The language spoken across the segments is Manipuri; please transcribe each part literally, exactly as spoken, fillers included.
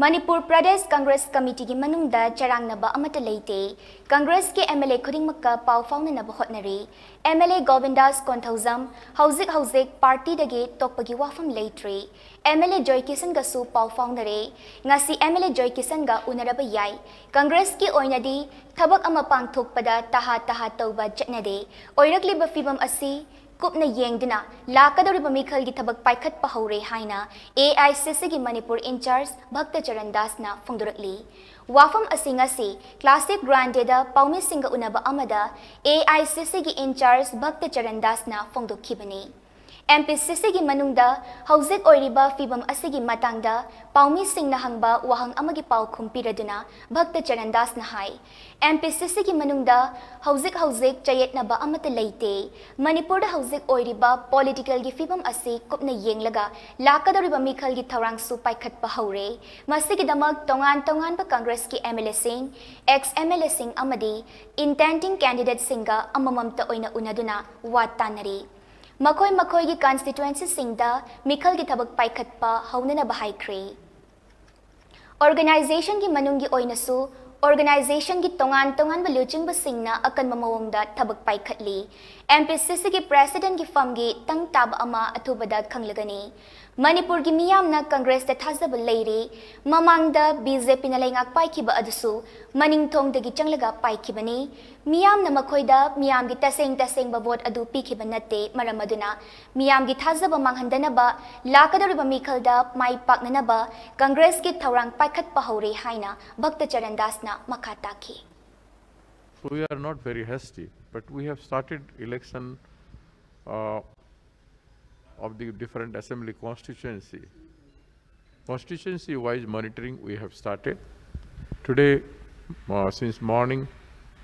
ꯃꯅꯤꯄꯨꯔ ꯄ꯭ꯔꯗꯦꯁ ꯀꯪꯒ꯭ꯔꯦꯁ ꯀꯃꯤꯇꯤꯒꯤ ꯃꯅꯨꯡꯗ ꯆꯔꯥꯡꯅꯕ ꯑꯃꯠꯇ ꯂꯩꯇꯦ꯫ ꯀꯪꯒ꯭ꯔꯦꯁꯀꯤ MLA ꯈꯨꯗꯤꯡꯃꯛꯀ ꯄꯥꯎ ꯐꯥꯎꯅꯅꯕ ꯍꯣꯠꯅꯔꯤ꯫ MLA ꯒꯣꯕꯤꯟꯗꯥꯁ ꯀꯣꯟꯊꯧꯖꯝ ꯍꯧꯖꯤꯛ ꯍꯧꯖꯤꯛ ꯄꯥꯔꯇꯤꯗꯒꯤ ꯇꯣꯛꯄꯒꯤ ꯋꯥꯐꯝ ꯂꯩꯇ꯭ꯔꯤ꯫ MLA ꯖꯣꯏꯀꯤꯁꯟꯒꯁꯨ ꯄꯥꯎ ꯐꯥꯎꯅꯔꯦ꯫ ꯉꯁꯤ MLA ꯖꯣꯏꯀꯤꯁꯟꯒ ꯎꯅꯔꯕ ꯌꯥꯏ꯫ ꯀꯪꯒ꯭ꯔꯦꯁꯀꯤ ꯑꯣꯏꯅꯗꯤ ꯊꯕꯛ ꯑꯃ ꯄꯥꯡꯊꯣꯛꯄꯗ ꯇꯍꯥ ꯇꯍꯥ ꯇꯧꯕ ꯆꯠꯅꯗꯦ꯫ ꯑꯣꯏꯔꯛꯂꯤꯕ ꯐꯤꯕꯝ ꯑꯁꯤ ꯀꯨꯞꯅ ꯌꯦꯡꯗꯨꯅ ꯂꯥꯛꯀꯗꯧꯔꯤꯕ ꯃꯤꯈꯜꯒꯤ ꯊꯕꯛ ꯄꯥꯏꯈꯠꯄ ꯍꯧꯔꯦ ꯍꯥꯏꯅ AICCꯒꯤ ꯃꯅꯤꯄꯨꯔ ꯏꯟꯆꯥꯔꯖ ꯚꯛꯇ ꯆꯔꯟ ꯗꯥꯁꯅ ꯐꯣꯡꯗꯣꯔꯛꯂꯤ꯫ ꯋꯥꯐꯝ ꯑꯁꯤ ꯉꯁꯤ ꯀ꯭ꯂꯥꯁꯤꯛ ꯒ꯭ꯔꯥꯟꯗꯦꯗ ꯄꯥꯎꯃꯤꯁꯤꯡꯒ ꯎꯅꯕ ꯑꯃꯗ AICCꯒꯤ ꯏꯟꯆꯥꯔꯖ ꯚꯛꯇ ꯆꯔꯟ ꯗꯥꯁꯅ ꯐꯣꯡꯗꯣꯛꯈꯤꯕꯅꯤ꯫ MPCCꯒꯤ ꯃꯅꯨꯡꯗ ꯍꯧꯖꯤꯛ ꯑꯣꯏꯔꯤꯕ ꯐꯤꯕꯝ ꯑꯁꯤꯒꯤ ꯃꯇꯥꯡꯗ ꯄꯥꯎꯃꯤꯁꯤꯡꯅ ꯍꯪꯕ ꯋꯥꯍꯪ ꯑꯃꯒꯤ ꯄꯥꯎꯈꯨꯝ ꯄꯤꯔꯗꯨꯅ ꯚꯛꯇ ꯆꯔꯟ ꯗꯥꯁꯅ ꯍꯥꯏ, MPCCꯒꯤ ꯃꯅꯨꯡꯗ ꯍꯧꯖꯤꯛ ꯍꯧꯖꯤꯛ ꯆꯌꯦꯠꯅꯕ ꯑꯃꯠꯇ ꯂꯩꯇꯦ꯫ ꯃꯅꯤꯄꯨꯔꯗ ꯍꯧꯖꯤꯛ ꯑꯣꯏꯔꯤꯕ ꯄꯣꯂꯤꯇꯤꯀꯦꯜꯒꯤ ꯐꯤꯕꯝ ꯑꯁꯤ ꯀꯨꯞꯅ ꯌꯦꯡꯂꯒ ꯂꯥꯛꯀꯗꯧꯔꯤꯕ ꯃꯤꯈꯜꯒꯤ ꯊꯧꯔꯥꯡꯁꯨ ꯄꯥꯏꯈꯠꯄ ꯍꯧꯔꯦ꯫ ꯃꯁꯤꯒꯤꯗꯃꯛ ꯇꯣꯉꯥꯟ ꯇꯣꯉꯥꯟꯕ ꯀꯪꯒ꯭ꯔꯦꯁꯀꯤ MLAꯁꯤꯡ, ex MLAꯁꯤꯡ ꯑꯃꯗꯤ intending candidateꯁꯤꯡꯒ ꯑꯃꯃꯝꯇ ꯑꯣꯏꯅ ꯎꯅꯗꯨꯅ ꯋꯥ ꯇꯥꯅꯔꯤ꯫ ꯃꯈꯣꯏ ꯃꯈꯣꯏꯒꯤ constituencyꯁꯤꯡꯗ ꯃꯤꯈꯜꯒꯤ ꯊꯕꯛ ꯄꯥꯏꯈꯠꯄ ꯍꯧꯅꯅꯕ ꯍꯥꯏꯈ꯭ꯔꯦ꯫ Organizationꯒꯤ ꯃꯅꯨꯡꯒꯤ ꯑꯣꯏꯅꯁꯨ organizationꯒꯤ ꯇꯣꯉꯥꯟ ꯇꯣꯉꯥꯟꯕ ꯂꯨꯆꯤꯡꯕꯁꯤꯡꯅ ꯑꯀꯟꯕ ꯃꯑꯣꯡꯗ ꯊꯕꯛ ꯄꯥꯏꯈꯠꯂꯤ꯫ MPCCꯒꯤ presidentꯀꯤ ꯐꯝꯒꯤ ꯇꯪ ꯇꯥꯕ ꯑꯃ ꯑꯊꯨꯕꯗ ꯈꯪꯂꯒꯅꯤ꯫ ꯃꯅꯤꯄꯨꯔꯒꯤ ꯃꯤꯌꯥꯝꯅ ꯀꯪꯒ꯭ꯔꯦꯁꯇ ꯊꯥꯖꯕ ꯂꯩꯔꯤ꯫ ꯃꯃꯥꯡꯗ BJPꯅ ꯂꯩꯉꯥꯛ ꯄꯥꯏꯈꯤꯕ ꯑꯗꯨꯁꯨ ꯃꯅꯤꯡꯊꯣꯡꯗꯒꯤ ꯆꯪꯂꯒ ꯄꯥꯏꯈꯤꯕꯅꯤ꯫ ꯃꯤꯌꯥꯝꯅ ꯃꯈꯣꯏꯗ ꯃꯤꯌꯥꯝꯒꯤ ꯇꯁꯦꯡ ꯇꯁꯦꯡꯕ vote ꯑꯗꯨ ꯄꯤꯈꯤꯕ ꯅꯠꯇꯦ꯫ ꯃꯔꯝ ꯑꯗꯨꯅ ꯃꯤꯌꯥꯝꯒꯤ ꯊꯥꯖꯕ ꯃꯥꯡꯍꯟꯗꯅꯕ ꯂꯥꯛꯀꯗꯧꯔꯤꯕ ꯃꯤꯈꯜꯗ ꯃꯥꯏ ꯄꯥꯛꯅꯅꯕ ꯀꯪꯒ꯭ꯔꯦꯁꯀꯤ ꯊꯧꯔꯥꯡ ꯄꯥꯏꯈꯠꯄ ꯍꯧꯔꯦ ꯍꯥꯏꯅ ꯚꯛꯇ ꯆꯔꯟ ꯗꯥꯁꯅ ꯃꯈꯥ ꯇꯥꯈꯤ꯫ So we are not very hasty, but we have started election uh, of the different assembly constituency. Constituency wise monitoring we have started. Today, uh, since morning,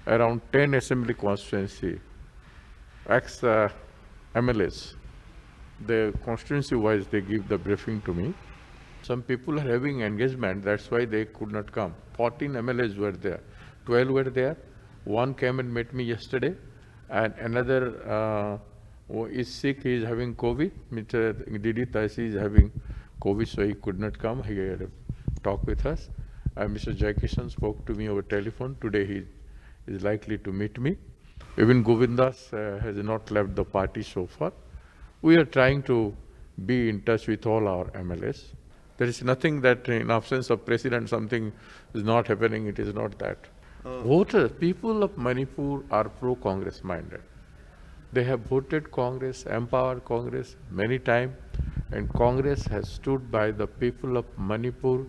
around ten assembly constituency, ex uh, MLAs, the constituency wise they give the briefing to me. Some people are having engagement, that's why they could not come. fourteen MLAs were there, twelve were there, one came and met me yesterday, and another uh, who is sick, he is having COVID. Mr. Didi Taisi is having COVID, so he could not come. He had a talk with us. Uh, Mister Jaikishan spoke to me over telephone. Today he is likely to meet me. Even Govindas uh, has not left the party so far. We are trying to be in touch with all our M L As. There is nothing that, in absence of president, something is not happening. It is not that. Voters, people of Manipur are pro-Congress minded. They have voted Congress, empowered Congress many times, and Congress has stood by the people of Manipur